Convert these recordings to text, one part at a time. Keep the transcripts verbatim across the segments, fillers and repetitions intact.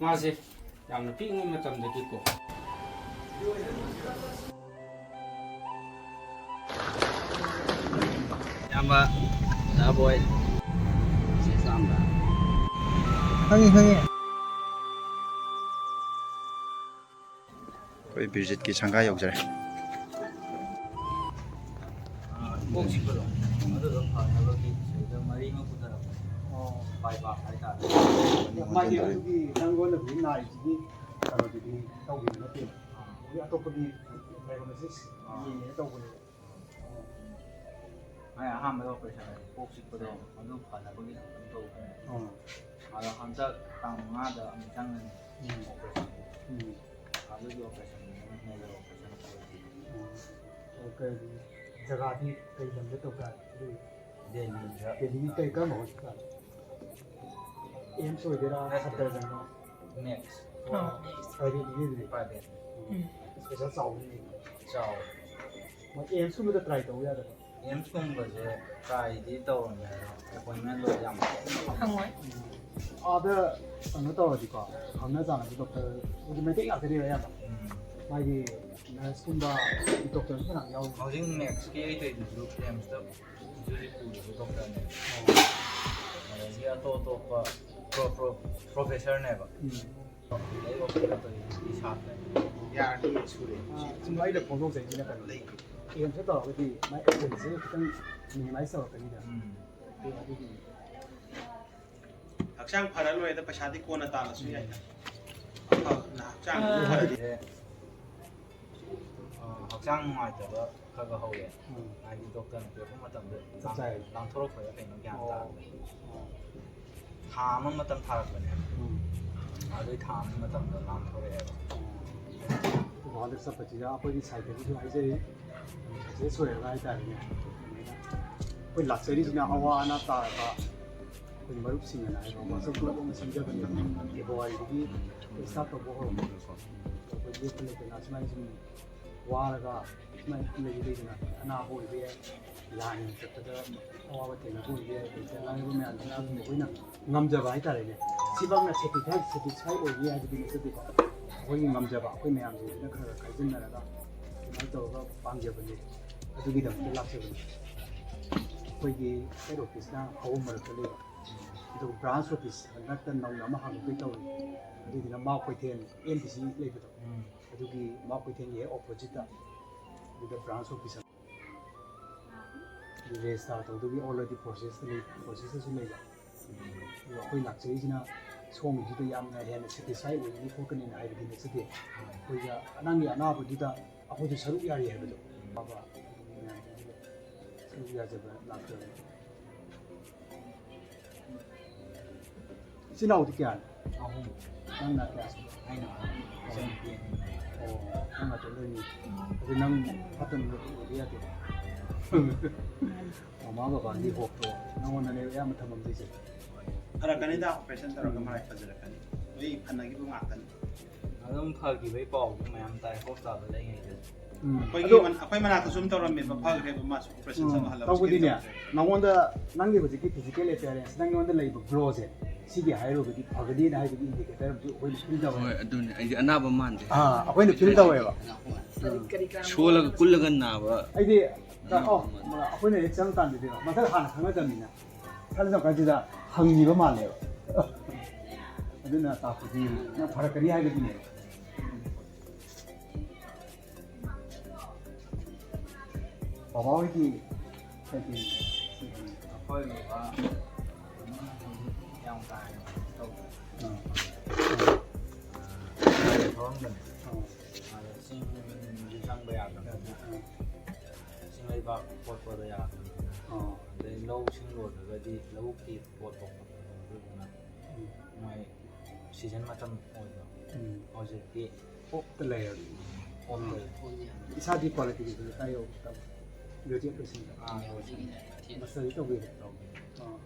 ꯃꯥꯁꯦ ꯌꯥꯝꯅ ꯄꯤꯛꯏꯉꯩ ꯃꯇꯝꯗꯒꯤꯀꯣ꯫ ꯏꯌꯥꯝꯕ, ꯗꯥ ꯕꯣꯏ, ꯆꯦ ꯆꯥꯝꯕ꯫ ꯈꯪꯉꯤ, ꯈꯪꯉꯤ꯫ ꯑꯩꯈꯣꯏ ꯕꯤꯔꯖꯤꯠꯀꯤ ꯁꯪꯒꯥ ꯌꯧꯖꯔꯦ꯫ ꯀꯣꯛ ꯆꯤꯛꯄꯗꯣ ꯑꯗꯨꯗꯣ ꯐꯅꯕꯒꯤ ꯁꯤꯗ ꯃꯔꯤ ꯑꯃ ꯄꯨꯊꯔꯛꯄꯅꯦ꯫ ꯑꯣ꯫ ꯕꯥꯏ ꯄꯥꯁ ꯍꯥꯏꯇꯥꯔꯦ꯫ ꯃꯥꯒꯤ ꯑꯗꯨꯒꯤ ꯅꯪꯉꯣꯟꯗ ꯍꯧꯖꯤꯛ ꯅꯥꯔꯤꯁꯤꯗꯤ ꯀꯩꯅꯣꯗꯨꯗꯤ ꯇꯧꯈꯤꯕ ꯅꯠꯇꯦꯕ꯫ ꯑꯥ꯫ ꯍꯧꯖꯤꯛ ꯑꯇꯣꯞꯄꯒꯤ ꯂꯩꯔꯝꯕꯁꯦ ꯑꯥ꯫ ꯌꯦꯡꯉꯦꯅ ꯇꯧꯕꯅꯦꯕ꯫ ꯑꯣ꯫ ꯃꯥꯏ ꯑꯍꯥꯟꯕ ꯑꯣꯄꯔꯦꯁꯟ ꯀꯣꯛ ꯆꯤꯛꯄꯗꯣ ꯑꯗꯨ ꯐꯅꯕꯒꯤ ꯑꯗꯨꯝ ꯇꯧꯕꯅꯦ꯫ ꯑꯣ꯫ ꯑꯗꯣ ꯍꯟꯗꯛ ꯇꯥꯡ ꯃꯉꯥꯗ ꯑꯃꯨꯛ ꯆꯪꯒꯅꯤ ꯎꯝ꯫ ꯑꯣꯄꯔꯦꯁꯟ꯫ ꯎꯝ꯫ ꯑꯗꯨꯒꯤ ꯑꯣꯄꯔꯦꯁꯟꯗꯨꯅ ꯃꯦꯖꯔ ꯑꯣꯄꯔꯦꯁꯟ ꯇꯧꯔꯗꯤ꯫ ꯑꯣ꯫ ꯑꯣ, ꯀꯩ, ꯖꯒꯥꯗꯤ ꯀꯩ ꯂꯝꯗ ꯇꯧ ꯇꯥꯔꯦ? ꯑꯗꯨ ꯗꯦꯜꯂꯤꯗ꯫ ꯗꯦꯜꯂꯤꯒꯤ ꯀꯩ, ꯀꯔꯝꯕ ꯍꯣꯁꯄꯤꯇꯥꯜ? ꯑꯦꯝꯁ ꯑꯣꯏꯗꯣꯏꯔꯥ? ꯅꯠꯇꯦ꯫ ꯁꯐꯗꯔꯖꯪꯂꯣ? ꯃꯦꯛꯁ꯫ ꯑꯣ, ꯑꯥ꯫ ꯄ꯭ꯔꯥꯏꯚꯦꯠꯅꯤꯅꯦ ꯑꯗꯨꯗꯤ? ꯄ꯭ꯔꯥꯏꯚꯦꯠ꯫ ꯎꯝ꯫ ꯄꯩꯁꯥ ꯆꯥꯎꯕꯅꯤꯅꯦ꯫ ꯆꯥꯎꯋꯦ꯫ ꯃꯣꯏ ꯑꯦꯝꯁꯀꯨꯝꯕꯗ ꯇ꯭ꯔꯥꯏ ꯇꯧꯕ ꯌꯥꯗꯕ꯭ꯔꯣ? ꯑꯦꯝꯁꯀꯨꯝꯕꯁꯦ ꯇ꯭ꯔꯥꯏꯗꯤ ꯇꯧꯔꯝꯃꯦ, ꯑꯗꯣ ꯑꯦꯄꯣꯏꯟꯃꯦꯟꯗꯣ ꯌꯥꯝ ꯐꯪꯉꯣꯏ꯫ ꯎꯝ꯫ ꯑꯥꯗ ꯀꯩꯅꯣ ꯇꯧꯔꯗꯤꯀꯣ, ꯈꯪꯅ ꯆꯥꯟꯅꯕ ꯗꯣꯛꯇꯔ, ꯍꯥꯏꯗꯤ ꯃꯩꯇꯩ ꯉꯥꯛꯇꯅꯦꯕ ꯑꯌꯥꯝꯕ꯫ ꯎꯝ꯫ ꯃꯥꯒꯤ ꯅꯔꯁꯀꯨꯝꯕ ꯗꯣꯛꯇꯔꯁꯨ ꯐꯅꯌꯥꯝ ꯌꯥꯎꯔꯤ꯫ ꯍꯧꯖꯤꯛ ꯃꯦꯛꯁꯀꯤ ꯑꯩ ꯇꯧꯔꯤꯗꯨꯁꯨ ꯑꯦꯝꯁꯇ ꯍꯧꯖꯤꯛ ꯍꯧꯖꯤꯛ ꯄꯨꯔꯤꯕ ꯗꯣꯛꯇꯔꯅꯦ꯫ ꯑꯣ꯫ ꯑꯗꯒꯤ ꯑꯇꯣꯞ ꯑꯇꯣꯞꯄ ꯄ꯭ꯔꯣ-, ꯄ꯭ꯔꯣ-, ꯄ꯭ꯔꯣꯐꯦꯁꯔꯅꯦꯕ꯫ ꯎꯝ꯫ ꯑꯩ ꯑꯣꯄꯔꯦꯁꯟ ꯇꯧꯔꯤꯁꯤꯗꯤ ꯁꯥꯇ꯭ꯔꯅꯦ꯫ ꯌꯥꯔꯅꯤ, ꯁꯨꯔꯦ꯫ ꯑꯥ, ꯁꯨꯝ ꯑꯩꯅ ꯐꯣꯡꯗꯣꯛꯆꯩꯁꯤꯅ ꯀꯩꯅꯣ? ꯂꯩ꯫ ꯑꯦꯝꯁꯇ ꯇꯧꯔꯒꯗꯤ ꯃꯥꯏ ꯑꯦꯛꯁꯄꯦꯟꯁꯁꯦ ꯈꯤꯇꯪ ꯃꯤꯅꯤꯃꯥꯏꯁ ꯇꯧꯔꯛꯀꯅꯤꯗ꯫ ꯎꯝ꯫ ꯑꯗꯨ, ꯑꯗꯨꯒꯤ ꯍꯛꯆꯥꯡ ꯐꯔ ꯂꯣꯏꯔꯦꯗ, ꯄꯩꯁꯥꯗꯤ ꯀꯣꯟꯅ ꯇꯥꯜꯂꯁꯨ ꯌꯥꯏꯗ꯫ ꯑꯐꯕꯅ ꯍꯛꯆꯥꯡ ꯑꯥ꯫ ꯐꯔꯗꯤ꯫ ꯑ, ꯍꯛꯆꯥꯡ ꯅꯨꯡꯉꯥꯏꯇꯕ ꯈꯔ ꯈꯔ ꯍꯧꯔꯦ꯫ ꯎꯝ꯫ ꯍꯥꯏꯗꯤ ꯗꯣꯛꯇꯔꯅ ꯄꯤꯔꯛꯄ ꯃꯇꯝꯗ ꯆꯞ ꯆꯥꯏ꯫ ꯂꯥꯡꯊꯣꯔꯛꯄꯗ ꯀꯩꯅꯣ ꯒ꯭ꯌꯥꯟ ꯑꯣ꯫ ꯇꯥꯗ꯭ꯔꯦ꯫ ꯑꯣ꯫ ꯊꯥ ꯑꯃ ꯃꯇꯝ ꯊꯥꯔꯛꯄꯅꯦ꯫ ꯎꯝ꯫ ꯑꯗꯨꯏ ꯊꯥ ꯑꯃꯒꯤ ꯃꯇꯝꯗ ꯂꯥꯡꯊꯣꯔꯛꯑꯦꯕ꯫ ꯑꯣ꯫ ꯑꯗꯣ ꯍꯟꯗꯛ ꯆꯠꯄꯁꯤꯗ ꯑꯩꯈꯣꯏꯒꯤ ꯁꯥꯏꯠꯇꯒꯤꯁꯨ ꯍꯥꯏꯖꯔꯤ, ꯁꯛꯁꯦꯁ ꯑꯣꯏꯔꯒ ꯍꯥꯏꯇꯥꯔꯦꯅꯦ꯫ ꯑꯩꯈꯣꯏ ꯂꯥꯛꯆꯔꯤꯁꯤꯅ ꯑꯋꯥ ꯑꯅꯥ ꯇꯥꯔꯕ ꯑꯩꯈꯣꯏ ꯃꯔꯨꯞꯁꯤꯡꯅ ꯍꯥꯏꯕ WhatsApp group ꯑꯃ ꯁꯦꯝꯖꯕꯅꯦ꯫ ꯐꯦꯕ꯭ꯔꯨꯋꯥꯔꯤꯗꯒꯤ ꯑꯩꯈꯣꯏ start ꯇꯧꯕ ꯍꯧꯔꯛꯄꯅꯦꯀꯣ꯫ ꯑꯩꯈꯣꯏ ꯂꯦꯞꯄ ꯂꯩꯇꯅ ꯑꯁꯨꯃꯥꯏꯅ ꯁꯨꯝ ꯋꯥꯔꯒ ꯁꯨꯃꯥꯏꯅ ꯂꯩꯕ ꯂꯩꯗꯅ, ꯑꯅꯥꯕ ꯑꯣꯏꯕ ꯌꯥꯏ, ꯂꯥꯟ ꯆꯠꯄꯗ ꯑꯋꯥꯕ ꯊꯦꯡꯅꯕ ꯑꯣꯏꯕ ꯌꯥꯏ, ꯑꯗꯩ ꯆꯠꯅꯔꯤꯕ ꯃꯌꯥꯝꯁꯤꯅ ꯑꯗꯨꯝ ꯑꯩꯈꯣꯏꯅ ꯉꯝꯖꯕ ꯍꯥꯏꯇꯥꯔꯦꯅꯦ꯫ ꯁꯤꯃꯛꯅ ꯁꯦꯇꯤꯁꯐꯥꯏ ꯁꯦꯇꯤꯁꯐꯥꯏ ꯑꯣꯏꯕ ꯌꯥꯏ ꯍꯥꯏꯕꯗꯤ ꯅꯠꯆꯗꯦꯀꯣ꯫ ꯑꯩꯈꯣꯏꯒꯤ ꯉꯝꯖꯕ ꯑꯩꯈꯣꯏ ꯃꯌꯥꯝꯁꯤꯡꯁꯤꯅ ꯈꯔ ꯈꯔ ꯈꯥꯏꯖꯤꯟꯅꯔꯒ ꯑꯗꯨꯃꯥꯏꯅ ꯇꯧꯔꯒ ꯄꯥꯝꯖꯕꯅꯤ, ꯑꯗꯨꯒꯤꯗꯃꯛꯇ ꯂꯥꯛꯆꯕꯅꯤ꯫ ꯑꯩꯈꯣꯏꯒꯤ ꯍꯦꯗ ꯑꯣꯐꯤꯁꯅ ꯐꯧꯕꯣꯝ ꯃꯔꯛꯇ ꯂꯩꯕ, ꯑꯗꯨꯒ ꯕ꯭ꯔꯥꯟꯁ ꯑꯣꯐꯤꯁ ꯍꯟꯗꯛꯇ ꯅꯧꯅ ꯑꯃ ꯍꯥꯡꯗꯣꯛꯀꯦ ꯇꯧꯔꯤ, ꯑꯗꯨꯗꯨꯅ ꯃꯥꯎ ꯀꯩꯊꯦꯜ ꯑꯦꯝ ꯗꯤ ꯁꯤ ꯂꯩꯕꯗꯣ, ꯑꯗꯨꯒꯤ ꯃꯥꯎ ꯀꯩꯊꯦꯜꯒꯤ ꯍꯦꯛ ꯑꯣꯄꯣꯖꯤꯠꯇ ꯑꯗꯨꯗ ꯕ꯭ꯔꯥꯟꯁ ꯑꯣꯐꯤꯁ ꯑꯃ꯫ ꯔꯦꯖꯤꯁꯇꯥꯔ ꯇꯧꯗꯨꯒꯤ ꯑꯣꯜꯔꯦꯗꯤ ꯄ꯭ꯔꯣꯁꯦꯁꯇ ꯂꯩ, ꯄ꯭ꯔꯣꯁꯦꯁꯇꯁꯨ ꯂꯩꯕ꯫ ꯑꯗꯨꯒ ꯑꯩꯈꯣꯏ ꯂꯥꯛꯆꯔꯤꯁꯤꯅ ꯁꯣꯝꯒꯤꯁꯤꯗ ꯌꯥꯝꯅ ꯍꯦꯟꯅ ꯁꯦꯇꯤꯁꯐꯥꯏ ꯑꯣꯏꯒꯅꯤ ꯈꯣꯠꯀꯅꯤꯅ ꯍꯥꯏꯕꯗꯤ ꯅꯠꯆꯗꯦ꯫ ꯑꯩꯈꯣꯏꯗ, ꯅꯪꯒꯤ ꯑꯅꯥꯕꯗꯨꯗ ꯑꯩꯈꯣꯏꯁꯨ ꯁꯔꯨꯛ ꯌꯥꯔꯤ ꯍꯥꯏꯕꯗꯣ꯫ ꯑꯐꯕ ꯃꯌꯥꯝꯗꯨꯗ ꯁꯔꯨꯛ ꯌꯥꯖꯕ ꯂꯥꯛꯆꯕꯅꯤ꯫ ꯏꯆꯤꯟ ꯏꯅꯥꯎꯗꯤ ꯀꯌꯥꯅꯣ? ꯑꯍꯨꯝ꯫ ꯅꯪꯅ ꯀꯌꯥ ꯁꯨꯕ? ꯑꯩꯅ ꯑꯍꯨꯝ꯫ ꯏꯆꯟꯅꯨꯄꯤ ꯑꯅꯤ꯫ ꯑꯣ, ꯅꯪ ꯅꯇꯣꯝꯗꯅꯤ꯫ ꯑꯗꯨ ꯅꯪ ꯐꯠꯇꯅ ꯑꯣꯏꯕ ꯌꯥꯗꯦ꯫ ꯃꯃꯥ ꯕꯕꯥꯒꯤ ꯍꯣꯞꯇꯣ ꯅꯪꯉꯣꯟꯗꯅꯦ ꯑꯌꯥꯝꯕ ꯊꯝꯃꯝꯗꯣꯏꯁꯦ꯫ ꯐꯔꯛꯀꯅꯤꯗ, ꯑꯣꯄꯔꯦꯁꯟ ꯇꯧꯔꯒ ꯃꯔꯥꯏ ꯐꯖꯔꯛꯀꯅꯤ꯫ ꯂꯣꯏ ꯐꯅꯈꯤꯕ ꯉꯥꯛꯇꯅꯤ꯫ ꯑꯗꯨꯝ ꯐꯈꯤꯕꯩ ꯄꯥꯎꯁꯨ ꯃꯌꯥꯝ ꯇꯥꯏ ꯍꯣꯁꯄꯤꯇꯥꯜꯗ ꯂꯩꯉꯩꯗ꯫ ꯎꯝ꯫ ꯑꯩꯈꯣꯏꯒꯤ ꯑꯗꯣ ꯃꯟ-, ꯑꯩꯈꯣꯏ ꯃꯅꯥꯛꯇꯁꯨ ꯑꯃ ꯇꯧꯔꯝꯃꯦꯕ, ꯐꯈ꯭ꯔꯦꯕ ꯃꯥꯁꯨ, ꯑꯣꯄꯔꯦꯁꯟ ꯎꯝ, ꯆꯪꯉ ꯍꯜꯂꯛꯄ ꯇꯧꯕꯗꯤꯅꯦ, ꯁꯤꯗꯤ ꯇꯧꯗ꯭ꯔꯦ꯫ ꯅꯉꯣꯟꯗ ꯅꯪꯒꯤ ꯍꯧꯖꯤꯛꯀꯤ ꯐꯤꯖꯤꯀꯦꯜ ꯑꯦꯄꯤꯌꯔꯦꯟꯁ, ꯅꯪꯉꯣꯟꯗ ꯂꯩꯕ ꯒ꯭ꯂꯣꯁꯦ, ꯁꯤꯒꯤ ꯍꯥꯏꯔꯨꯕꯗꯤ ꯐꯒꯅꯤꯅ ꯍꯥꯏꯕꯒꯤ ꯏꯟꯗꯤꯀꯦꯇꯔ ꯑꯃꯁꯨ ꯑꯩꯈꯣꯏꯅ ꯐꯤꯜ ꯇꯧꯋꯦ꯫ ꯍꯣꯏ, ꯑꯗꯨꯅꯤ ꯑꯩꯗꯤ ꯑꯅꯥꯕ ꯃꯥꯟꯗꯦ꯫ ꯑꯥ, ꯑꯩꯈꯣꯏꯅ ꯐꯤꯜ ꯇꯧꯋꯦꯕ꯫ ꯀꯔꯤ ꯀꯔꯥ ꯁꯣꯜꯂꯒ ꯀꯨꯜꯂꯒ ꯅꯥꯕ꯫ ꯑꯩꯗꯤ, ꯑꯅꯥꯕ ꯑꯣ, ꯃꯥꯟꯗꯦ꯫ ꯑꯩꯈꯣꯏꯅ ꯍꯦꯛ ꯆꯪꯉꯀꯥꯟꯗꯗꯤ ꯃꯁꯛ ꯍꯥꯟꯅ ꯈꯪꯅꯗꯕꯅꯤꯅ ꯈꯜꯂꯝ ꯀꯥꯟꯁꯤꯗ ꯍꯪꯉꯤꯕ ꯃꯥꯜꯂꯦꯕ꯫ ꯑꯗꯨꯅ ꯇꯥꯛꯄꯗꯤ ꯅꯪ ꯐꯔꯛꯀꯅꯤ ꯍꯥꯏꯕꯒꯤꯅꯦꯕ꯫ ꯕꯕꯥ ꯍꯣꯏꯗꯤ ꯀꯩꯀꯩ? ꯑꯩꯈꯣꯏ ꯕꯕꯥ ꯌꯥꯝ ꯀꯥ ꯍꯦꯟꯅ ꯇꯧꯗꯦ꯫ ꯑꯥ꯫ ꯊꯧꯔꯝꯗꯅꯦ꯫ ꯑꯥ꯫ ꯑꯗ ꯆꯤꯡꯁꯨ ꯆꯪꯕ ꯌꯥꯗꯕꯅꯤꯅ꯫ ꯑꯥ꯫ ꯆꯤꯡ ꯂꯩꯕꯥꯛ ꯀꯣꯠꯄꯗꯣ ꯌꯥꯗꯕꯅꯤꯅ꯫ ꯑꯥ꯫ ꯑꯗꯩ ꯂꯧ ꯁꯤꯡ ꯂꯣꯏꯈ꯭ꯔꯒꯗꯤ ꯂꯧꯕꯨꯛꯀꯤ ꯄꯣꯠ ꯊꯣꯛꯄꯗꯣ ꯑꯗꯨꯗꯨꯅ ꯎꯝ꯫ ꯃꯣꯏ ꯁꯤꯖꯟ ꯃꯇꯝ ꯑꯣꯏꯕ꯫ ꯎꯝ꯫ ꯍꯧꯖꯤꯛꯇꯤ ꯑꯣꯛꯇ ꯂꯩꯔꯕꯅꯤ꯫ ꯑꯣꯛꯇ ꯎꯝ꯫ ꯂꯩ꯫ ꯏꯁꯥꯗꯤ ꯀ꯭ꯋꯥꯂꯤꯐꯤꯀꯦꯁꯟ ꯀꯥꯏ ꯌꯧ-, ꯒ꯭ꯔꯦꯖꯨꯑꯦꯠ ꯂꯣꯏꯁꯤꯟꯕ? ꯑꯥ, ꯌꯧꯗ꯭ꯔꯤꯌꯦ꯫ ꯃꯥꯁꯇꯔꯗꯤ ꯇꯧꯕꯤꯔꯦ? ꯇꯧꯗꯦ꯫ ꯑꯥ꯫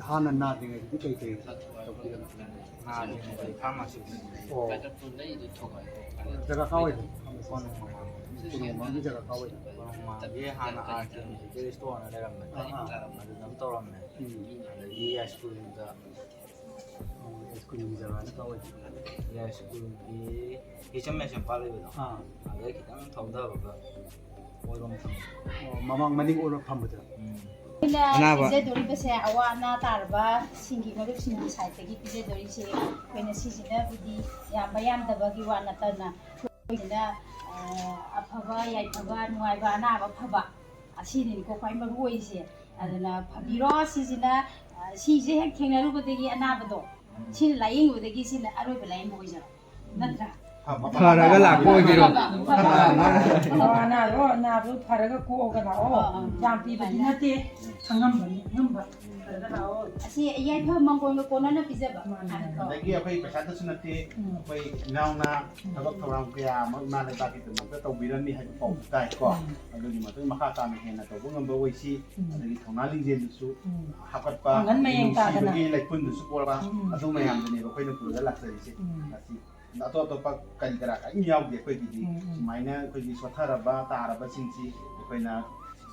ꯍꯥꯟꯅ ꯅꯥꯗ꯭ꯔꯤꯉꯩꯗꯗꯤ ꯀꯩ ꯀꯩ ꯇꯧꯕꯤꯔꯝꯃꯤ? ꯅꯥꯗ꯭ꯔꯤꯉꯩꯗꯗꯤ ꯐꯥꯔꯃꯥꯁꯤ꯫ ꯑꯣ꯫ ꯖꯒꯥ ꯀꯥꯏꯋꯥꯏꯗ? ꯀꯣꯅꯨꯡ ꯃꯃꯥꯡ꯫ ꯀꯣꯅꯨꯡ ꯃꯃꯥꯡꯒꯤ ꯖꯒꯥ ꯀꯥꯏꯋꯥꯏꯗ? ꯀꯣꯅꯨꯡ ꯃꯃꯥꯡꯒꯤ ꯍꯥꯟꯅ ꯑꯥꯔ ꯀꯦ ꯃꯦꯗꯤꯀꯦꯜ ꯏꯁꯇꯣꯔ ꯑꯅ ꯂꯩꯔꯝꯕꯅꯦ꯫ ꯑꯥ, ꯑꯥ꯫ ꯑꯗꯨꯗ ꯑꯗꯨꯝ ꯇꯧꯔꯝꯃꯦ꯫ ꯎꯝ꯫ ꯑꯗꯒꯤ ꯌꯥꯏꯁ꯭ꯀꯨꯜꯗ꯫ ꯑꯣ, ꯌꯥꯏꯁ꯭ꯀꯨꯜꯒꯤ ꯖꯒꯥꯅ ꯀꯥꯏꯋꯥꯏꯗ? ꯌꯥꯏꯁ꯭ꯀꯨꯜꯒꯤ ꯍꯤꯆꯝ ꯃꯦꯁꯦꯝꯄꯥ ꯂꯩꯕꯗꯣ꯫ ꯑꯥ꯫ ꯑꯗꯩ ꯈꯤꯇꯪ ꯊꯧꯊꯕꯒ ꯑꯣꯏꯔꯣꯝ ꯊꯪꯕ꯫ ꯑꯣ, ꯃꯃꯥꯡ ꯃꯅꯤꯡ ꯑꯣꯏꯔꯣꯝ ꯐꯝꯕꯗ꯫ ꯎꯝ꯫ ꯑꯩꯅ ꯑꯅꯥꯕ꯫ ꯄꯤꯖꯗꯣꯔꯤꯕꯁꯦ ꯑꯋꯥ ꯑꯅꯥ ꯇꯥꯔꯕꯁꯤꯡꯒꯤ ꯃꯔꯨꯞꯁꯤꯡꯒꯤ ꯁꯥꯏꯠꯇꯒꯤ ꯄꯤꯖꯗꯣꯔꯤꯁꯦ ꯑꯩꯈꯣꯏꯅ ꯁꯤꯁꯤꯅꯕꯨꯗꯤ ꯌꯥꯝꯕ ꯌꯥꯝꯗꯕꯒꯤ ꯋꯥ ꯅꯠꯇꯅ ꯑꯩꯈꯣꯏꯁꯤꯅ, ꯑ, ꯑꯐꯕ ꯌꯥꯏꯐꯕ ꯅꯨꯡꯉꯥꯏꯕ ꯑꯅꯥꯕ ꯐꯕ ꯑꯁꯤꯅꯤꯀꯣ ꯈ꯭ꯋꯥꯏ ꯃꯔꯨ ꯑꯣꯏꯔꯤꯁꯦ꯫ ꯑꯗꯨꯅ ꯐꯕꯤꯔꯣ ꯁꯤꯁꯤꯅ, ꯑ, ꯁꯤꯁꯦ ꯍꯦꯛ ꯊꯦꯡꯅꯔꯨꯕꯗꯒꯤ ꯑꯅꯥꯕꯗꯣ ꯁꯤꯅ ꯂꯥꯏꯌꯦꯡꯕꯗꯒꯤ ꯁꯤꯅ ꯑꯔꯣꯏꯕ ꯂꯥꯏꯌꯦꯡꯕ ꯑꯣꯏꯖꯔꯣ꯫ ꯅꯠꯇ꯭ꯔꯥ? ꯐꯔꯒ ꯂꯥꯛꯄ ꯑꯣꯏꯕꯤꯔꯣ꯫ ꯑꯣ, ꯑꯅꯥꯗꯣ, ꯑꯅꯥꯗꯣ ꯐꯔꯒ ꯀꯣꯛꯑꯒ ꯂꯥꯛꯑꯣ꯫ ꯑꯥ, ꯑꯥ꯫ ꯌꯥꯝ ꯄꯤꯕꯗꯤ ꯅꯠꯇꯦ꯫ ꯑꯉꯝꯕꯅꯤ, ꯑꯉꯝꯕ꯫ ꯐꯔꯒ ꯂꯥꯛꯑꯣ꯫ ꯑꯁꯤ ꯌꯥꯏꯐ ꯃꯪꯒꯣꯜꯒ ꯀꯣꯟꯅꯅ ꯄꯤꯖꯕ꯫ ꯃꯥꯅꯦ꯫ ꯑꯗꯒꯤ ꯑꯩꯈꯣꯏ ꯄꯩꯁꯥꯗꯁꯨ ꯅꯠꯇꯦ, ꯎꯝ꯫ ꯑꯩꯈꯣꯏ ꯏꯅꯥꯎꯅ ꯊꯕꯛ ꯊꯧꯔꯝ ꯀꯌꯥ ꯑꯃ ꯏꯃꯥ ꯂꯩꯕꯥꯛꯀꯤꯗꯃꯛꯇ ꯇꯧꯕꯤꯔꯝꯃꯤ ꯍꯥꯏꯕ ꯄꯥꯎꯁꯨ ꯇꯥꯏꯀꯣ꯫ ꯎꯝ꯫ ꯑꯗꯨꯒꯤ ꯃꯇꯨꯡ ꯃꯈꯥ ꯇꯥꯅ ꯍꯦꯟꯅ ꯇꯧꯕ ꯉꯝꯕ ꯑꯣꯏꯁꯤ꯫ ꯎꯝ꯫ ꯑꯗꯒꯤ ꯊꯧꯅꯥ ꯂꯤꯡꯖꯦꯜꯗꯨꯁꯨ ꯎꯝ꯫ ꯍꯥꯞꯀꯠꯄ, ꯄꯥꯡꯒꯜ ꯃꯌꯦꯡ ꯇꯥꯗꯅ꯫ ꯅꯨꯡꯁꯤꯕꯒꯤ ꯂꯩꯄꯨꯟꯗꯨꯁꯨ ꯄꯣꯛꯄ, ꯎꯝ꯫ ꯑꯗꯨ ꯃꯌꯥꯝꯗꯨꯅꯦꯕ ꯑꯩꯈꯣꯏꯅ ꯄꯨꯔꯒ ꯂꯥꯛꯆꯔꯤꯁꯦ꯫ ꯎꯝ꯫ ꯉꯁꯤ ꯑꯇꯣꯞ ꯑꯇꯣꯞꯄ ꯀꯔꯤ ꯀꯔꯥ ꯀꯔꯤꯝ ꯌꯥꯎꯗꯦ ꯑꯩꯈꯣꯏꯒꯤꯗꯤ꯫ ꯎꯝ, ꯎꯝ꯫ ꯁꯨꯃꯥꯏꯅ ꯑꯩꯈꯣꯏꯒꯤ ꯁꯣꯠꯊꯔꯕ ꯇꯥꯔꯕꯁꯤꯡꯁꯤ ꯑꯩꯈꯣꯏꯅ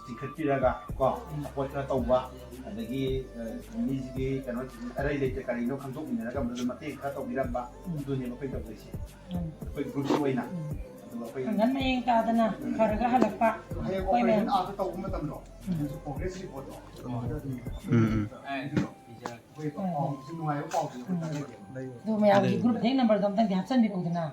ꯆꯤꯡꯈꯠꯄꯤꯔꯒ ꯀꯣ, ꯎꯝ꯫ ꯁꯞꯄꯣꯔꯠ ꯈꯔ ꯇꯧꯕ, ꯑꯗꯒꯤ, ꯑ, ꯃꯤꯁꯤꯒꯤ ꯀꯩꯅꯣ ꯑꯔꯩ ꯂꯩꯇ ꯀꯔꯤꯅꯣ ꯈꯪꯗꯣꯛꯃꯤꯟꯅꯔꯒ ꯃꯗꯨꯗ ꯃꯇꯦꯡ ꯈꯔ ꯇꯧꯕꯤꯔꯝꯕ, ꯎꯝ꯫ ꯑꯗꯨꯅꯦꯕ ꯑꯩꯈꯣꯏ ꯇꯧꯗꯣꯏꯁꯦ꯫ ꯎꯝ꯫ ꯑꯩꯈꯣꯏ ꯒ꯭ꯔꯨꯞꯀꯤ ꯑꯣꯏꯅ꯫ ꯎꯝ꯫ ꯑꯗꯨꯒ ꯑꯩꯈꯣꯏ ꯄꯥꯡꯒꯜ ꯃꯌꯦꯡ ꯇꯥꯗꯅ ꯎꯝ꯫ ꯐꯔꯒ ꯍꯜꯂꯛꯄ꯫ ꯍꯌꯦꯡ ꯑꯩꯈꯣꯏ ꯑꯣꯄꯔꯦꯁꯟ ꯃꯌꯥꯝ ꯑꯥꯗ ꯇꯧꯕ ꯃꯇꯝꯗꯣ, ꯎꯝ꯫ ꯑꯗꯨꯁꯨ ꯄ꯭ꯔꯣꯒ꯭ꯔꯦꯁ ꯔꯤꯄꯣꯔꯠꯇꯣ ꯎꯝ꯫ ꯑꯗꯨ ꯑꯗꯨꯝ ꯎꯝ, ꯎꯝ꯫ ꯑꯩꯈꯣꯏ ꯄꯥꯎꯁꯤ ꯅꯨꯡꯉꯥꯏꯕ ꯄꯥꯎꯁꯤ ꯑꯩꯈꯣꯏ ꯎꯝ꯫ ꯇꯥꯖꯒꯦ꯫ ꯑꯗꯨ ꯃꯌꯥꯝꯒꯤ ꯒ꯭ꯔꯨꯞ ꯍꯦꯛ ꯅꯝꯕꯔꯗꯣ ꯑꯝꯇꯪꯗꯤ ꯍꯥꯞꯆꯤꯟꯕꯤꯔꯛꯎꯗꯅ꯫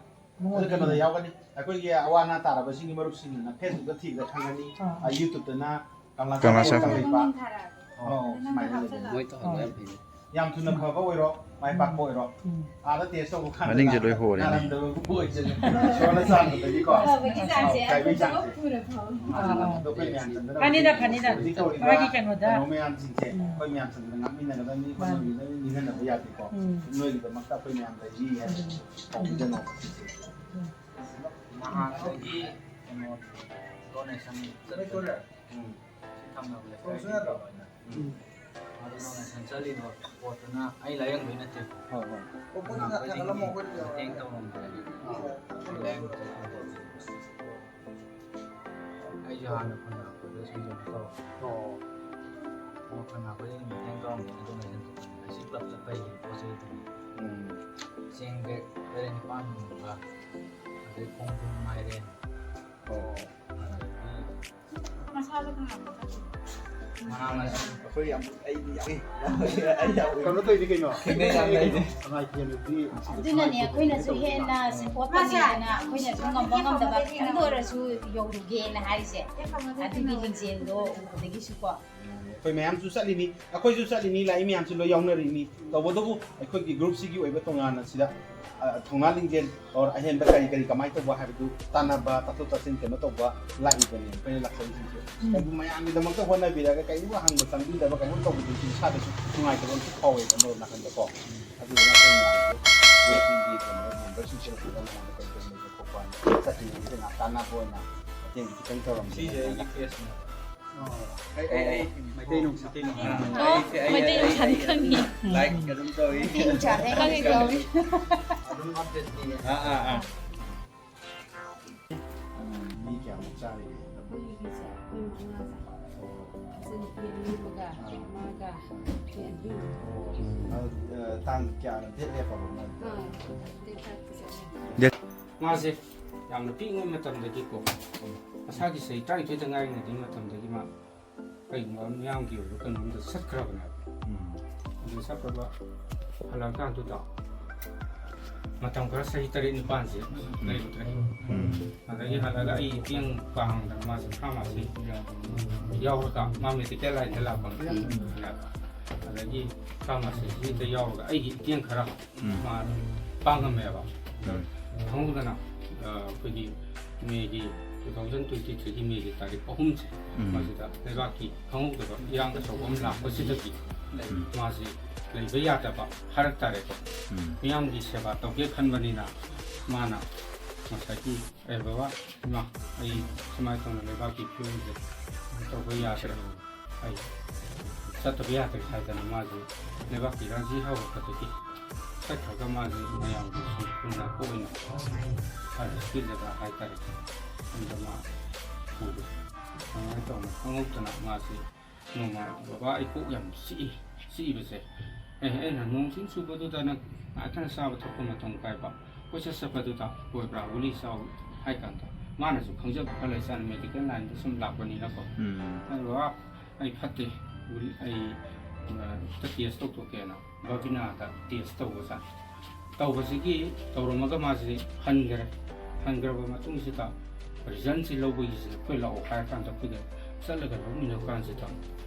ꯑꯗꯨ ꯀꯩꯅꯣꯗ ꯌꯥꯎꯒꯅꯤ, ꯑꯩꯈꯣꯏꯒꯤ ꯑꯋꯥ ꯑꯅꯥ ꯇꯥꯔꯕꯁꯤꯡꯒꯤ ꯃꯔꯨꯞꯁꯤꯡꯅ Facebook ꯊꯤꯕꯗ ꯈꯪꯒꯅꯤ꯫ ꯑꯥ꯫ ꯑ, YouTube ꯅ ꯀꯪꯂꯥ ꯑꯥ, ꯁꯥꯐꯕ ꯁꯥꯐꯕ ꯂꯩꯕ꯫ ꯃꯃꯤꯡ ꯊꯥꯔꯛꯑꯒꯦ꯫ ꯑꯣ, ꯅꯪꯅ ꯁꯨꯃꯥꯏꯅ ꯂꯩꯕ꯫ ꯍꯥꯞꯆꯜꯂꯛꯑꯣ꯫ ꯃꯣꯏ ꯇꯧꯍꯟꯕ ꯌꯥꯝ ꯐꯩꯅꯦ꯫ ꯌꯥꯝ ꯊꯨꯅ ꯐꯕ ꯑꯣꯏꯔꯣ, ꯃꯥꯏ ꯄꯥꯛꯄ ꯑꯣꯏꯔꯣ꯫ ꯎꯝ꯫ ꯑꯥꯗ ꯇꯦꯁ ꯇꯧꯕ ꯀꯥꯟꯗ ꯃꯅꯤꯡꯁꯦ ꯂꯣꯏ ꯍꯣꯔꯦ꯫ ꯅꯥꯔꯝꯗꯕꯕꯨ ꯑꯣꯏꯖꯒꯦ꯫ ꯏꯁꯣꯔꯅ ꯆꯥꯟꯕꯗꯒꯤꯀꯣ꯫ ꯐꯕꯒꯤ ꯆꯥꯡꯁꯦ ꯐꯕꯒꯤ ꯆꯥꯡꯁꯦ꯫ ꯊꯕꯛ ꯊꯨꯅ ꯐꯕ꯫ ꯑꯥ, ꯑꯗꯣ ꯑꯩꯈꯣꯏ ꯃꯌꯥꯝ ꯆꯪꯗꯅ ꯐꯅꯤꯗ, ꯐꯅꯤꯗ꯫ ꯍꯧꯖꯤꯛ ꯇꯧꯔꯤꯕ ꯃꯥꯒꯤ ꯀꯩꯅꯣꯗ꯫ ꯀꯩꯅꯣ ꯃꯌꯥꯝꯁꯤꯡꯁꯦ ꯎꯝ꯫ ꯑꯩꯈꯣꯏ ꯃꯌꯥꯝ ꯆꯪꯗꯅ ꯉꯥꯛꯃꯤꯟꯅꯒꯗꯕꯅꯤ, ꯃꯥꯅꯤ꯫ ꯍꯣꯠꯅꯕꯤꯒꯗꯕꯅꯤ, ꯅꯤꯡꯍꯟꯅꯕ ꯌꯥꯗꯦꯀꯣ꯫ ꯎꯝ꯫ ꯅꯣꯏꯒꯤꯗꯃꯛꯇ ꯑꯩꯈꯣꯏ ꯃꯌꯥꯝ ꯂꯩꯔꯤ ꯍꯥꯏꯕꯁꯤ ꯎꯝ꯫ ꯀꯥꯎꯕꯤꯒꯅꯣ꯫ ꯎꯝ꯫ ꯅꯍꯥꯟꯗꯒꯤ ꯀꯩꯅꯣ ꯗꯣꯅꯦꯁꯟ ꯆꯠꯄꯗ ꯎꯝ꯫ ꯁꯤ ꯊꯝꯅꯕ ꯂꯩꯀꯥꯏꯒꯤ ꯑꯣꯏꯅ꯫ ꯎꯝ꯫ ꯗꯣꯅꯦꯁꯟ ꯆꯠꯂꯤꯕ ꯄꯣꯠꯇꯨꯅ ꯑꯩ ꯂꯥꯏꯌꯦꯡꯕꯩ ꯅꯠꯇꯦ꯫ ꯍꯣꯏ, ꯍꯣꯏ꯫ ꯀꯅꯥ ꯑꯩꯈꯣꯏꯗꯒꯤ ꯃꯇꯦꯡ ꯇꯧꯔꯝꯕ ꯍꯥꯏꯗꯤ ꯑꯥ꯫ ꯑꯩ ꯂꯥꯏꯌꯦꯡꯕ ꯆꯠꯄ ꯅꯠꯇꯦ꯫ ꯑꯩꯁꯨ ꯍꯥꯟꯅ ꯈꯨꯟ ꯂꯥꯛꯄꯗ ꯁꯨꯝ ꯀꯩꯅꯣ ꯇꯧꯔꯝꯕ꯫ ꯑꯣ꯫ ꯑꯗꯣ ꯈꯨꯟ ꯂꯥꯛꯄꯗꯒꯤ ꯃꯇꯦꯡ ꯇꯧꯔꯝꯕꯅꯤ ꯗꯣꯅꯦꯁꯟ ꯆꯠꯄꯗ꯫ ꯑꯩꯁꯨ ꯀ꯭ꯂꯕ ꯆꯠꯄ ꯍꯩꯌꯦ ꯄꯣꯠ ꯆꯩ ꯑꯗꯨꯝ꯫ ꯎꯝ꯫ ꯆꯦꯡ ꯕꯦꯛ ꯇꯔꯦꯠ ꯅꯤꯄꯥꯟꯒꯨꯝꯕ, ꯑꯗꯩ ꯈꯣꯡꯗ꯭ꯔꯨꯝ, ꯃꯥꯏꯔꯦꯟ꯫ ꯑꯣ꯫ ꯑꯗꯒꯤ ꯃꯁꯥꯗꯣ ꯀꯅꯥ ꯃꯅꯥ ꯃꯁꯤꯡ꯫ ꯑꯩꯈꯣꯏ ꯌꯥꯝ, ꯑꯩꯗꯤ ꯌꯥꯝ, ꯑꯩ ꯌꯥꯝ ꯀꯩꯅꯣ ꯇꯧꯔꯤꯗꯤ ꯀꯩꯅꯣ? ꯊꯦꯡꯅꯩ ꯌꯥꯝ ꯂꯩꯔꯦ꯫ ꯁꯉꯥꯏ ꯀꯦꯟꯗꯗꯤ ꯑꯗꯨꯅꯅꯦ ꯑꯩꯈꯣꯏꯅꯁꯨ ꯍꯦꯟꯅ ꯁꯞꯄꯣꯔꯠ ꯇꯧꯅꯤꯡꯗꯅ ꯑꯩꯈꯣꯏꯅꯁꯨ ꯉꯝꯕ ꯉꯝꯗꯕ ꯈꯤꯇꯪꯗ ꯑꯣꯏꯔꯁꯨ ꯌꯧꯔꯨꯒꯦꯅ ꯍꯥꯏꯔꯤꯁꯦ꯫ ꯑꯗꯨꯒꯤ ꯂꯤꯡꯖꯦꯜꯗꯣ ꯎꯕꯗꯒꯤꯁꯨꯀꯣ꯫ ꯑꯩꯈꯣꯏ ꯃꯌꯥꯝꯁꯨ ꯆꯠꯂꯤꯅꯤ, ꯑꯩꯈꯣꯏꯁꯨ ꯆꯠꯂꯤꯅꯤ, ꯂꯥꯛꯏ ꯃꯌꯥꯝꯁꯨ ꯂꯣꯏ ꯌꯥꯎꯅꯔꯤꯅꯤ꯫ ꯇꯧꯕꯇꯕꯨ ꯑꯩꯈꯣꯏꯒꯤ ꯒ꯭ꯔꯨꯞꯁꯤꯒꯤ ꯑꯣꯏꯕ ꯇꯣꯉꯥꯟꯅ ꯁꯤꯗ, ꯑ, ꯊꯧꯅꯥ ꯂꯤꯡꯖꯦꯜ ꯑꯣꯔ ꯑꯍꯦꯟꯕ ꯀꯔꯤ ꯀꯔꯤ ꯀꯃꯥꯏꯅ ꯇꯧꯕ ꯍꯥꯏꯕꯗꯨ ꯇꯥꯟꯅꯕ, ꯇꯥꯊꯣꯛ ꯇꯥꯁꯤꯟ ꯀꯩꯅꯣ ꯇꯧꯕ ꯂꯥꯛꯏꯕꯅꯦ ꯑꯩꯈꯣꯏꯅ ꯂꯥꯛꯆꯔꯤꯁꯤꯡꯁꯦ꯫ ꯎꯝ꯫ ꯀꯩꯒꯨꯝꯕ ꯃꯌꯥꯝꯒꯤꯗꯃꯛꯇ ꯍꯣꯠꯅꯕꯤꯔꯒ ꯀꯩꯒꯨꯝꯕ ꯍꯪꯕ ꯆꯪꯕꯤꯗꯕ ꯀꯩꯅꯣꯝ ꯇꯧꯕꯗꯨꯁꯨ ꯏꯁꯥꯗꯁꯨ ꯅꯨꯡꯉꯥꯏꯇꯕ ꯑꯃꯁꯨ ꯐꯥꯎꯋꯦ ꯑꯃꯔꯣꯝ ꯅꯥꯀꯟꯗꯀꯣ꯫ ꯑꯗꯨꯗꯨꯅ ꯑꯩꯈꯣꯏ ꯃꯌꯥꯝꯁꯦ ꯒ꯭ꯔꯨꯞꯁꯤꯡꯒꯤ ꯀꯩꯅꯣ ꯃꯦꯝꯕꯔꯁꯤꯡꯁꯦ ꯂꯩꯇꯕ ꯃꯌꯥꯝꯗ ꯀꯩ ꯀꯩ ꯂꯩꯕ ꯈꯣꯠꯄ ꯍꯥꯏꯅ ꯆꯠꯇ꯭ꯔꯤꯉꯩꯁꯤꯗ ꯉꯥꯏꯍꯥꯛ ꯇꯥꯟꯅꯕ ꯑꯣꯏꯅ ꯃꯇꯦꯡ ꯈꯤꯇꯪ ꯇꯧꯔꯝꯒꯦ꯫ ꯁꯤꯁꯦ ꯑꯩꯒꯤ ꯐꯦꯁꯅꯦ꯫ ꯑꯩ, ꯑꯩ, ꯑꯩ, ꯃꯩꯇꯩ ꯅꯨꯡꯁꯥ꯫ ꯑꯣ, ꯑꯩ, ꯃꯩꯇꯩ ꯑꯩ, ꯅꯨꯡꯁꯥꯗꯤ ꯑꯩ, ꯈꯪꯉꯤ꯫ ꯑꯩ ꯂꯥꯏꯛ ꯑꯗꯨꯝ ꯇꯧꯏ꯫ ꯃꯩꯇꯩ ꯅꯨꯡꯁꯥꯗꯤ ꯈꯪꯉꯤ, ꯈꯪꯉꯤ꯫ ꯑꯗꯨꯝ ꯑꯞꯗꯦꯠ ꯄꯤꯌꯦ꯫ ꯑꯥ, ꯑꯥ, ꯑꯥ꯫ ꯃꯤ ꯀꯌꯥꯃꯨꯛ ꯆꯥꯔꯤꯒꯦ? ꯑꯩꯈꯣꯏꯒꯤꯁꯦ ꯑꯩꯈꯣꯏ ꯃꯉꯥ ꯆꯥꯏ꯫ ꯑꯣ꯫ ꯏꯆꯟꯅꯨꯄꯤ ꯑꯅꯤ ꯑꯃꯒ ꯑꯥ꯫ ꯃꯥꯒ ꯑꯩꯈꯣꯏ ꯑꯅꯤ꯫ ꯑꯣ꯫ ꯑꯗꯨ, ꯑ, ꯇꯥꯡ ꯀꯌꯥꯅ ꯗꯦꯠ ꯂꯦꯞꯄꯕ ꯃꯣꯏ? ꯑꯥ, ꯗꯦꯠ ꯐꯥꯏꯚꯇ ꯆꯠꯂꯦ꯫ ꯃꯥꯁꯦ ꯌꯥꯝꯅ ꯄꯤꯛꯏꯉꯩ ꯃꯇꯝꯗꯒꯤꯀꯣ, ꯃꯁꯥꯒꯤ ꯆꯍꯤ ꯇꯔꯥꯅꯤꯊꯣꯏꯗ ꯉꯥꯏꯔꯤꯉꯩꯗꯒꯤ ꯃꯇꯝꯗꯒꯤ ꯃꯥ ꯀꯩꯒꯨꯝꯕ ꯃꯤꯌꯥꯝꯒꯤ ꯑꯣꯏꯕ ꯀꯩꯅꯣꯝꯗ ꯆꯠꯈ꯭ꯔꯕꯅꯦꯕ꯫ ꯎꯝ꯫ ꯑꯗꯨ ꯆꯠꯈ꯭ꯔꯒ ꯍꯜꯂꯛꯑꯀꯥꯟꯗꯨꯗ ꯃꯇꯝ ꯈꯔ ꯆꯍꯤ ꯇꯔꯦꯠ ꯅꯤꯄꯥꯟꯁꯦ ꯎꯝ꯫ ꯂꯩꯔꯨꯗ꯭ꯔꯦ꯫ ꯎꯝ꯫ ꯑꯗꯒꯤ ꯍꯜꯂꯒ ꯑꯩ ꯃꯇꯦꯡ ꯄꯥꯡꯗꯅ ꯃꯥꯁꯦ ꯐꯥꯔꯃꯥꯁꯤ ꯌꯥꯎꯔꯒ ꯃꯥ ꯃꯦꯗꯤꯀꯦꯜ ꯂꯥꯏꯟꯗ ꯂꯥꯛꯄꯅꯦꯕ꯫ ꯎꯝ꯫ ꯑꯗꯒꯤ ꯐꯥꯔꯃꯥꯁꯤꯁꯤꯗ ꯌꯥꯎꯔꯒ ꯑꯩꯒꯤ ꯃꯇꯦꯡ ꯈꯔ ꯎꯝ꯫ ꯃꯥ ꯄꯥꯡꯉꯝꯃꯦꯕ꯫ ꯎꯝ꯫ ꯈꯪꯍꯧꯗꯅ, ꯑ, ꯑꯩꯈꯣꯏꯒꯤ ꯃꯦꯒꯤ two thousand twenty threeꯒꯤ ꯃꯦꯒꯤ ꯇꯥꯔꯤꯛ ꯑꯍꯨꯝꯁꯦ, ꯎꯝ꯫ ꯃꯁꯤꯗ ꯂꯩꯕꯥꯛꯀꯤ ꯈꯪꯍꯧꯗꯕ ꯏꯔꯥꯡ ꯑꯆꯧꯕ ꯑꯃ ꯂꯥꯛꯄꯁꯤꯗꯒꯤ ꯎꯝ꯫ ꯃꯥꯁꯤ ꯂꯩꯕ ꯌꯥꯗꯕ ꯍꯥꯏꯔꯛ ꯇꯥꯔꯦꯀꯣ꯫ ꯎꯝ꯫ ꯃꯤꯌꯥꯝꯒꯤ ꯁꯦꯕꯥ ꯇꯧꯒꯦ ꯈꯟꯕꯅꯤꯅ ꯃꯥꯅ ꯉꯁꯥꯏꯒꯤ, "ꯑꯦ ꯕꯕꯥ, ꯏꯃꯥ, ꯑꯩ ꯁꯨꯃꯥꯏꯅ ꯇꯧꯅ ꯂꯩꯕꯥꯛꯀꯤ ꯐꯤꯕꯝꯁꯦ ꯇꯧꯕ ꯌꯥꯗ꯭ꯔꯦ꯫ ꯑꯩ ꯆꯠꯇꯕ ꯌꯥꯗ꯭ꯔꯦ ꯍꯥꯏꯗꯅ ꯃꯥꯁꯦ ꯂꯩꯕꯥꯛꯀꯤ ꯏꯔꯥꯡꯁꯤ ꯍꯧꯔꯛꯄꯗꯒꯤ ꯆꯠꯈ꯭ꯔꯒ ꯃꯥꯁꯦ ꯃꯌꯥꯝꯒꯤ ꯁꯨꯝ ꯈꯨꯟꯅꯥꯏꯄ ꯑꯣꯏꯅ ꯁꯥꯔꯚꯤꯁꯀꯤ ꯖꯒꯥ ꯍꯥꯏꯇꯥꯔꯦ, ꯑꯗꯨꯗ ꯃꯥ ꯄꯨꯔꯦ꯫ ꯑꯗꯨꯃꯥꯏꯅ ꯇꯧꯅ ꯈꯪꯍꯧꯗꯅ ꯃꯥꯁꯦ ꯅꯣꯡꯃ, "ꯕꯕꯥ, ꯑꯩ ꯀꯣꯛ ꯌꯥꯝ ꯆꯤꯛꯏ, ꯆꯤꯛꯏꯕꯁꯦ, ꯑꯦ, ꯑꯩꯅ ꯅꯣꯡ ꯆꯤꯡ ꯆꯨꯕꯗꯨꯗ ꯅꯪ ꯉꯥꯏꯍꯥꯛꯇꯪ ꯆꯥꯕ ꯊꯛꯄ ꯃꯇꯝ ꯀꯥꯏꯕ, ꯀꯣꯏꯆꯠ ꯆꯠꯄꯗꯨꯗ ꯑꯣꯏꯕ꯭ꯔꯥ, ꯒꯨꯂꯤ ꯆꯥꯎ" ꯍꯥꯏ ꯀꯥꯟꯗ, ꯃꯥꯅꯁꯨ ꯈꯪꯖꯕ ꯈꯔ ꯂꯩꯖꯥꯠꯅꯤ, ꯃꯦꯗꯤꯀꯦꯜ ꯂꯥꯏꯟꯗ ꯁꯨꯝ ꯂꯥꯛꯄꯅꯤꯅꯀꯣ꯫ ꯎꯝ꯫ ꯑꯗꯨꯒ ꯑꯩ ꯐꯠꯇꯦ, ꯒꯨꯂꯤ, ꯑꯩ, ꯑ, ꯑꯝꯇ ꯇꯦꯁ ꯇꯧꯊꯣꯛꯀꯦꯅ ꯕꯕꯤꯅꯥꯗ ꯇꯦꯁ ꯇꯧꯕ ꯆꯠ-, ꯇꯧꯕꯁꯤꯒꯤ ꯇꯧꯔꯝꯃꯒ ꯃꯥꯁꯤ ꯍꯟꯈ꯭ꯔꯦ꯫ ꯍꯟꯈ꯭ꯔꯕ ꯃꯇꯨꯡꯁꯤꯗ ꯔꯤꯖꯟꯁꯤ ꯂꯧꯕꯒꯤꯁꯤꯗ ꯑꯩꯈꯣꯏ ꯂꯥꯛꯑꯣ ꯍꯥꯏꯔ ꯀꯥꯟꯗ ꯑꯩꯈꯣꯏꯗ ꯆꯠꯂꯒ ꯂꯧꯃꯤꯟꯅꯕ ꯀꯥꯟꯁꯤꯗ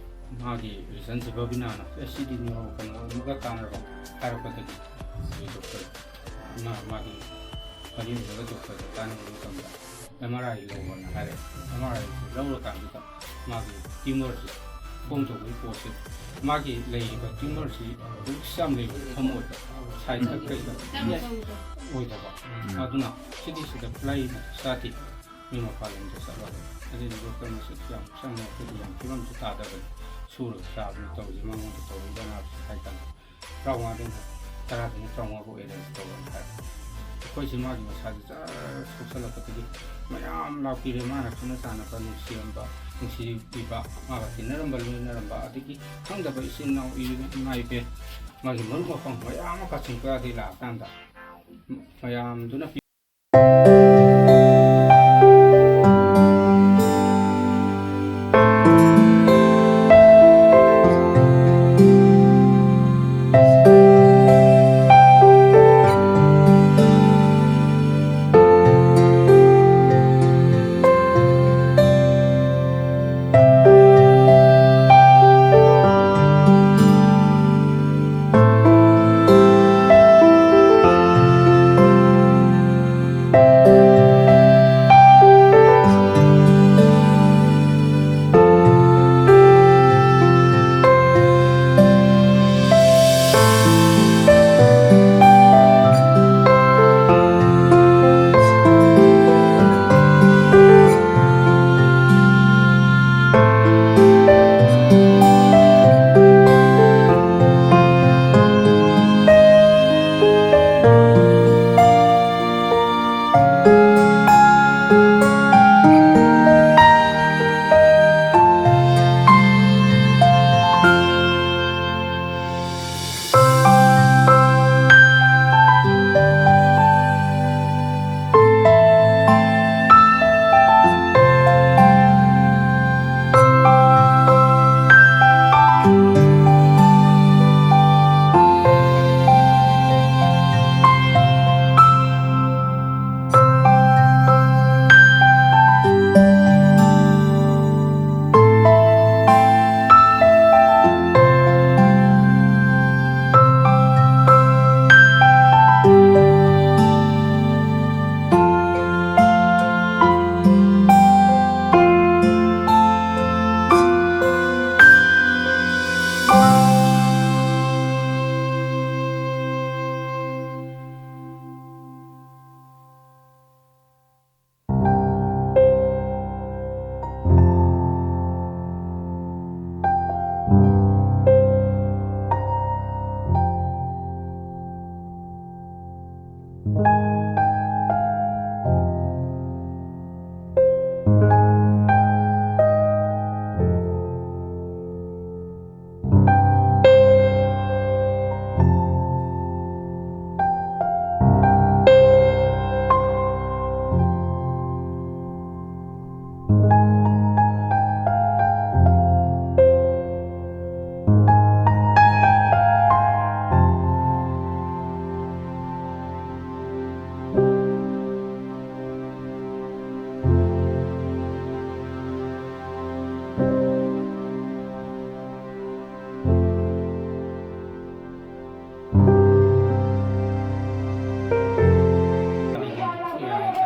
ꯃꯥꯒꯤ ꯔꯤꯖꯟꯁꯤ ꯕꯕꯤꯅꯥꯅ, "ꯑꯦ, ꯁꯤꯗꯤ ꯅꯤꯌꯣꯝ ꯀꯩꯅꯣ ꯑꯃꯒ ꯇꯥꯟꯅꯔꯣ" ꯍꯥꯏꯔꯛꯄꯗꯒꯤ ꯑꯩꯈꯣꯏ ꯗꯣꯛꯇꯔ ꯑꯃ, ꯃꯥꯒꯤ ꯃꯔꯤ ꯂꯩꯅꯕ ꯗꯣꯛꯇꯔꯗ ꯇꯥꯟꯅꯕ ꯃꯇꯝꯗ ꯑꯦꯝ ꯑꯥꯔ ꯑꯥꯏ ꯂꯧꯕꯅ ꯍꯥꯏꯔꯦ꯫ ꯑꯦꯝ ꯑꯥꯔ ꯑꯥꯏꯁꯤ ꯂꯧꯔꯀꯥꯟꯁꯤꯗ ꯃꯥꯒꯤ ꯇ꯭ꯌꯨꯃꯔꯁꯤ ꯐꯣꯝ ꯇꯧꯕꯒꯤ ꯄꯣꯠꯁꯦ, ꯃꯥꯒꯤ ꯂꯩꯔꯤꯕ ꯇ꯭ꯌꯨꯃꯔꯁꯤ ꯔꯤꯛꯁ ꯌꯥꯝ ꯂꯩꯕ ꯃꯐꯝ ꯑꯣꯏꯕ, ꯁꯥꯏꯠꯇ ꯀꯩꯗ ꯑꯣꯏꯗꯕ꯫ ꯑꯗꯨꯅ ꯁꯤꯗꯤ ꯁꯤꯗ ꯈꯨꯠꯂꯥꯏ ꯆꯥꯗꯦ, ꯃꯤ ꯃꯄꯥꯟ ꯂꯝꯗ ꯆꯠꯂꯒ꯫ ꯑꯗꯨꯗꯤ ꯗꯣꯛꯇꯔꯅꯁꯨ ꯌꯥꯝ ꯆꯪꯉꯦ, ꯑꯩꯈꯣꯏꯗꯤ ꯌꯥꯝ ꯐꯤꯕꯝꯁꯨ ꯇꯥꯗꯕꯅꯤ, ꯁꯨꯔꯒ ꯆꯥꯕꯅꯤ ꯇꯧꯔꯤꯁꯦ, ꯃꯉꯣꯟꯗ ꯇꯧꯔꯝꯗꯅ ꯍꯥꯏꯇꯥꯔꯦ꯫ ꯇꯔꯥꯃꯉꯥꯗꯩꯅ ꯇꯔꯥꯗꯩꯅ ꯇꯔꯥꯃꯉꯥ ꯐꯥꯎ ꯑꯦꯔꯦꯟꯖ ꯇꯧꯔꯦ ꯍꯥꯏ꯫ ꯑꯩꯈꯣꯏꯁꯤ ꯃꯥꯒꯤ ꯃꯁꯥꯁꯦ ꯖꯔ ꯁꯣꯛꯆꯜꯂꯛꯄꯗꯒꯤ ꯃꯌꯥꯝ ꯂꯥꯛꯄꯤꯔꯦ꯫ ꯃꯥꯅ ꯈꯪꯅ ꯆꯥꯟꯅꯕ, ꯅꯨꯡꯁꯤꯔꯝꯕ, ꯅꯨꯡꯁꯤꯕꯤꯕ, ꯃꯥꯒ ꯇꯤꯟꯅꯔꯝꯕ, ꯂꯣꯏꯅꯔꯝꯕ, ꯑꯗꯒꯤ ꯈꯪꯗꯕ ꯏꯆꯤꯟ ꯏꯅꯥꯎ, ꯏꯃꯥ ꯏꯕꯦꯟ, ꯃꯥꯒꯤ ꯃꯔꯨꯞ ꯃꯄꯥꯡ ꯃꯌꯥꯝ ꯑꯃ ꯀꯛꯆꯤꯡ ꯀꯣꯏꯌꯥꯗꯒꯤ ꯂꯥꯛꯑꯀꯥꯟꯗ ꯃꯌꯥꯝꯗꯨꯅ ꯄꯤ-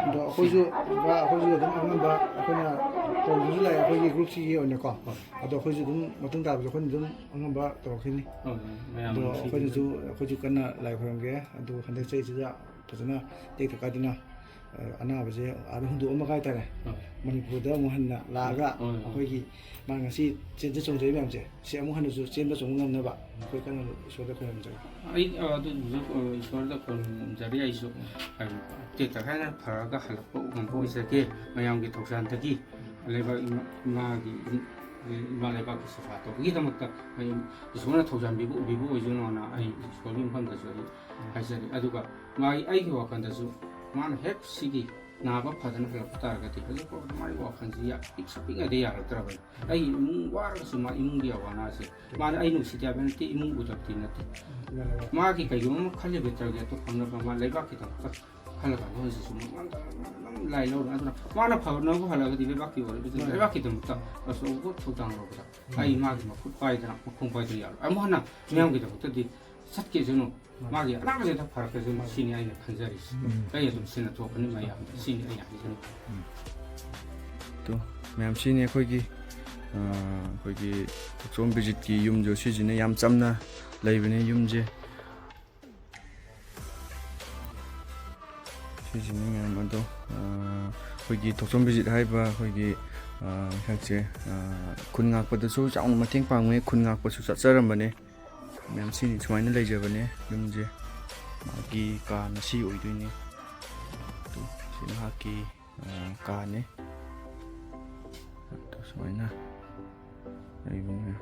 ꯑꯗꯣ ꯑꯩꯈꯣꯏꯁꯨ, ꯑꯩꯈꯣꯏꯁꯨ ꯑꯗꯨꯝ ꯑꯉꯝꯕ ꯑꯩꯈꯣꯏꯅ ꯇꯧꯕꯁꯨ ꯂꯩ, ꯑꯩꯈꯣꯏꯒꯤ ꯒ꯭ꯔꯨꯞꯁꯤꯒꯤ ꯑꯣꯏꯅꯀꯣ꯫ ꯑꯗꯣ ꯑꯩꯈꯣꯏꯁꯨ ꯑꯗꯨꯝ ꯃꯇꯨꯡ ꯇꯥꯕꯗ ꯑꯩꯈꯣꯏꯅ ꯑꯗꯨꯝ ꯑꯉꯝꯕ ꯇꯧꯔꯛꯈꯤꯅꯤ꯫ ꯑꯣ, ꯃꯌꯥꯝ ꯑꯗꯣ ꯅꯨꯡꯁꯤꯕꯤꯗꯨꯅ꯫ ꯑꯩꯈꯣꯏꯅꯁꯨ, ꯑꯩꯈꯣꯏꯁꯨ ꯀꯟꯅ ꯂꯥꯏ ꯈꯨꯔꯝꯒꯦ꯫ ꯑꯗꯨ ꯍꯟꯗꯛ ꯆꯍꯤꯁꯤꯗ ꯐꯖꯅ ꯇꯦꯛꯇ ꯀꯥꯏꯗꯅ, ꯑ, ꯑꯅꯥꯕꯁꯦ ꯑꯥꯗ ꯍꯨꯟꯗꯣꯛꯑꯝꯃꯒ ꯍꯥꯏꯇꯥꯔꯦ, ꯑꯥ꯫ ꯃꯅꯤꯄꯨꯔꯗ ꯑꯃꯨꯛ ꯍꯟꯅ ꯂꯥꯛꯑꯒ ꯍꯣꯏ, ꯍꯣꯏ꯫ ꯑꯩꯈꯣꯏꯒꯤ ꯃꯥ ꯉꯁꯤ ꯆꯦꯟꯖ ꯆꯣꯡꯖꯩ ꯃꯌꯥꯝꯁꯦ, ꯁꯤ ꯑꯃꯨꯛ ꯍꯟꯅꯁꯨ ꯆꯦꯟꯕ ꯆꯣꯡꯕ ꯉꯝꯅꯕ ꯑꯩꯈꯣꯏ ꯀꯟꯅ ꯏꯁꯣꯔꯗ ꯈꯣꯏꯔꯝꯖꯒꯦ꯫ ꯑꯩ, ꯑ, ꯑꯗꯨꯒꯤꯁꯨ, ꯑ, ꯏꯁꯣꯔꯗ ꯈꯣꯏꯔꯝꯖꯔꯤ꯫ ꯑꯩꯁꯨ, ꯑ, ꯇꯦꯛꯇ ꯀꯥꯏꯅ ꯐꯔꯒ ꯍꯜꯂꯛꯄ ꯉꯝꯕ ꯑꯣꯏꯖꯒꯦ꯫ ꯃꯌꯥꯝꯒꯤ ꯊꯧꯖꯥꯟꯗꯒꯤ ꯂꯩꯕꯥꯛ ꯏꯃꯥ, ꯏꯃꯥꯒꯤ, ꯏꯃꯥ ꯂꯩꯕꯥꯛꯀꯤ ꯁꯦꯕꯥ ꯇꯧꯕꯒꯤꯗꯃꯛꯇ ꯑꯩ ꯏꯁꯣꯔꯅ ꯊꯧꯖꯥꯟꯕꯤꯕ, ꯎꯕꯤꯕ ꯑꯣꯏꯖꯅꯣꯅ ꯑꯩ ꯏꯁꯣꯔꯒꯤ ꯃꯐꯝꯗꯁꯨ ꯑꯩ ꯍꯥꯏꯖꯔꯤ꯫ ꯑꯗꯨꯒ ꯃꯥꯒꯤ, ꯑꯩꯒꯤ ꯋꯥꯈꯜꯗꯁꯨ ꯃꯥꯅ ꯍꯦꯛ ꯁꯤꯒꯤ ꯅꯥꯕ ꯐꯗꯅ ꯍꯜꯂꯛꯄ ꯇꯥꯔꯒꯗꯤ ꯍꯧꯖꯤꯛ ꯐꯥꯎꯕꯗ ꯃꯥꯒꯤ ꯋꯥꯈꯜꯁꯤ ꯌꯥ-, ꯄꯤꯛꯁꯨ ꯄꯤꯛꯅꯗꯤ ꯌꯥꯔꯛꯇ꯭ꯔꯕꯅꯤ꯫ ꯑꯩꯒꯤ ꯏꯃꯨꯡ ꯋꯥꯔꯒꯁꯨ ꯃꯥ ꯏꯃꯨꯡꯒꯤ ꯑꯋꯥ ꯑꯅꯥꯁꯦ ꯃꯥꯅ ꯑꯩ ꯅꯨꯡꯁꯤꯗꯦ ꯍꯥꯏꯕ ꯅꯠꯇꯦ, ꯏꯃꯨꯡ ꯎꯗꯕꯗꯤ ꯅꯠꯇꯦ꯫ ꯃꯥꯒꯤ ꯀꯩꯒꯨꯝꯕ ꯑꯃ ꯈꯜꯂꯤꯕ ꯇꯥꯔꯒꯦꯠꯇꯣ ꯐꯪꯅꯕ ꯃꯥ ꯂꯩꯕꯥꯛꯀꯤꯗꯃꯛꯇ ꯈꯜꯂꯒ ꯍꯧꯖꯤꯛꯁꯨ ꯃꯉꯣꯟꯗ ꯑꯗꯨꯝ ꯂꯥꯏ ꯂꯧꯔꯦ꯫ ꯑꯗꯨꯅ ꯃꯥꯅ ꯐꯅꯕ ꯍꯜꯂꯒꯗꯤ ꯂꯩꯕꯥꯛꯀꯤ ꯑꯣꯏꯔꯒꯗꯤ ꯃꯥꯅꯦ꯫ ꯂꯩꯕꯥꯛꯀꯤꯗꯃꯛꯇ ꯑꯆꯧꯕ ꯊꯧꯗꯥꯡ ꯂꯧꯕꯗ ꯑꯩ ꯃꯥꯒꯤ ꯃꯈꯨꯠ ꯄꯥꯏꯗꯅ ꯃꯈꯣꯡ ꯄꯥꯏꯗꯅ ꯌꯥꯔꯣꯏ꯫ ꯑꯃꯨꯛ ꯍꯟꯅ ꯃꯤꯌꯥꯝꯒꯤꯗꯃꯛꯇꯗꯤ ꯆꯠꯈꯤꯁꯅꯨ, ꯃꯥꯒꯤ ꯑꯅꯥꯕꯁꯤꯗ ꯐꯔꯛꯀꯁꯅꯨ, ꯁꯤꯅꯤ ꯑꯩꯅ ꯈꯟꯖꯔꯤꯁꯦ꯫ ꯎꯝ꯫ ꯑꯩ ꯑꯗꯨꯝ ꯁꯤꯟꯅ ꯊꯣꯛꯀꯅꯤ ꯃꯌꯥꯝꯗ, ꯁꯤꯅꯤ ꯑꯩꯅ ꯍꯥꯏꯖꯅꯤꯡꯕ꯫ ꯎꯝ꯫ ꯇꯣ, ꯃꯌꯥꯝ ꯁꯤꯅꯤ ꯑꯩꯈꯣꯏꯒꯤ, ꯑ, ꯑꯩꯈꯣꯏꯒꯤ ꯊꯣꯛꯆꯣꯝ ꯕꯤꯖꯤꯠꯀꯤ ꯌꯨꯝꯁꯨ ꯁꯤꯁꯤꯅ ꯌꯥꯝ ꯆꯝꯅ ꯂꯩꯕꯅꯦ ꯌꯨꯝꯁꯦ꯫ ꯁꯤꯁꯤꯅꯤ ꯃꯌꯥꯝ ꯑꯗꯣ, ꯑ, ꯑꯩꯈꯣꯏꯒꯤ ꯊꯣꯛꯆꯣꯝ ꯕꯤꯖꯤꯠ ꯍꯥꯏꯔꯤꯕ ꯑꯩꯈꯣꯏꯒꯤ, ꯑ, ꯍꯟꯗꯛꯁꯦ, ꯑ, ꯈꯨꯟ ꯉꯥꯛꯄꯗꯁꯨ ꯆꯥꯎꯅ ꯃꯇꯦꯡ ꯄꯥꯡꯉꯦ, ꯈꯨꯟ ꯉꯥꯛꯄꯁꯨ ꯆꯠꯆꯔꯝꯕꯅꯦ꯫ ꯃꯌꯥꯝ ꯁꯤꯅꯤ ꯁꯨꯃꯥꯏꯅ ꯂꯩꯖꯕꯅꯦ ꯌꯨꯝꯁꯦ꯫ ꯃꯥꯒꯤ ꯀꯥꯅ ꯁꯤ ꯑꯣꯏꯗꯣꯏꯅꯤ꯫ ꯑꯗꯨ ꯁꯤ ꯃꯍꯥꯛꯀꯤ, ꯑ, ꯀꯥꯅꯤ꯫ ꯑꯗꯨ ꯁꯨꯃꯥꯏꯅ ꯂꯩꯕꯅꯦ꯫